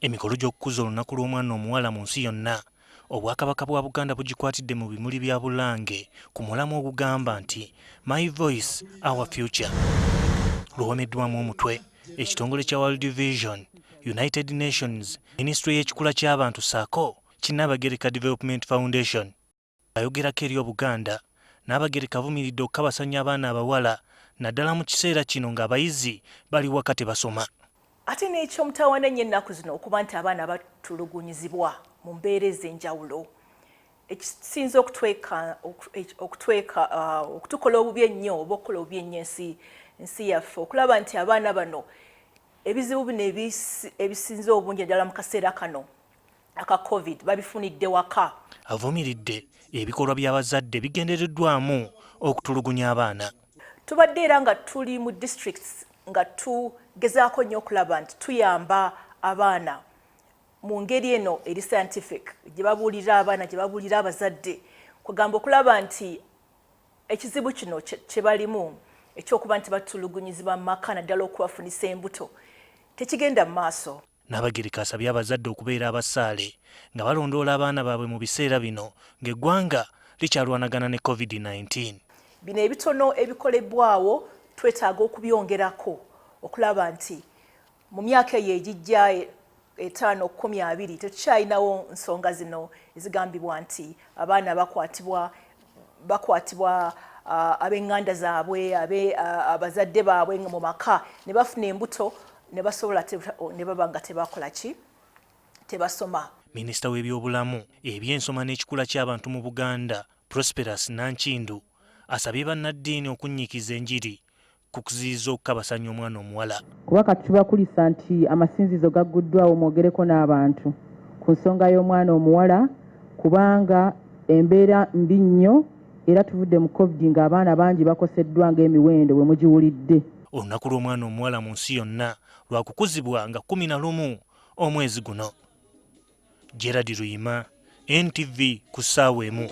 Emikolo gy'okukuza olunaku lw'omwana omuwala mu nsi yonna, Obwakabaka bwa Buganda bugikwatidde mu bimuli bya Bulange ku mulamwa ogugamba nti My Voice Our Future. Luwomeddwamu omutwe ekitongole kya World Vision, United Nations, Minisitule y'ekikula ky'abantu ssaako ki Nnaabagereka Development Foundation. Ayogerako eri Obuganda, Nnaabagereka avumiridde okukabasanya abaana abawala naddala mu kiseera kino ng'abayizi bali waka tebasoma. Ate n'ekyomutawaana ennyo ennaku zino okuba nti abaana batulugunyizibwa mu mbeera ez'enjawulo ekisinze okutweka okutweka okutukola obubi ennyo oba okukola obubi ennyo ensi ensi yaffe okulaba nti abaana bano ebizibu bino ebisinze obungi naddala mu kaseera kano aka covid babifunidde waka. Avumiridde ebikolwa by'abazadde bigendereddwamu okutulugunya abaana. Tubadde era nga tuli mu districts nga tugezaako nnyo okulaba nti tuyamba abaana mu ngeri eno eri scientific gye babuulira abaana gye babuulira abazadde kugamba okulaba nti ekizibu kino kye balimu ekyokuba nti batulugunyizibwa mu maka naddala okubafunisa embuto tekigenda mu maaso. Nabagereka asabye abazadde okubeera abasaale nga balondoola abaana baabwe mu biseera bino ng'eggwanga likyalwanagana ne Covid-19. Bino ebitono ebikolebbwawo twetaaga okubyongerako okulaba nti mu myaka eyo egijja etaano kkumi abiri tetukyalinawo nsonga zino ezigambibwa nti abaana bakwatibwa bakwatibwa ab'eŋŋanda zaabwe abazadde baabwe mu maka ne bafuna embuto ne basobola ne baba nga tebakola ki tebasoma. Minisita w'ebyobulamu, ebyensoma n'ekikula ky'abantu mu Buganda, Prosperous Nankindu asabye bannaddiini okunnyikiza enjiri ku kuziyiza okukabasanya omwana omuwala. Kuba kati tubakulisa nti amasinzizo gagguddwawo mwogereko n'abantu ku nsonga y'omwana omuwala kubanga embeera mbi nnyo era tuvudde mu Covid ng'abaana bangi bakoseddwa ng'emiwendo bwe mugiwulidde. Olunaku lw'omwana omuwala mu nsi yonna lwakukuzibwa nga 11 omwezi guno. Gerald Luyima, NTV ku ssaawa emu.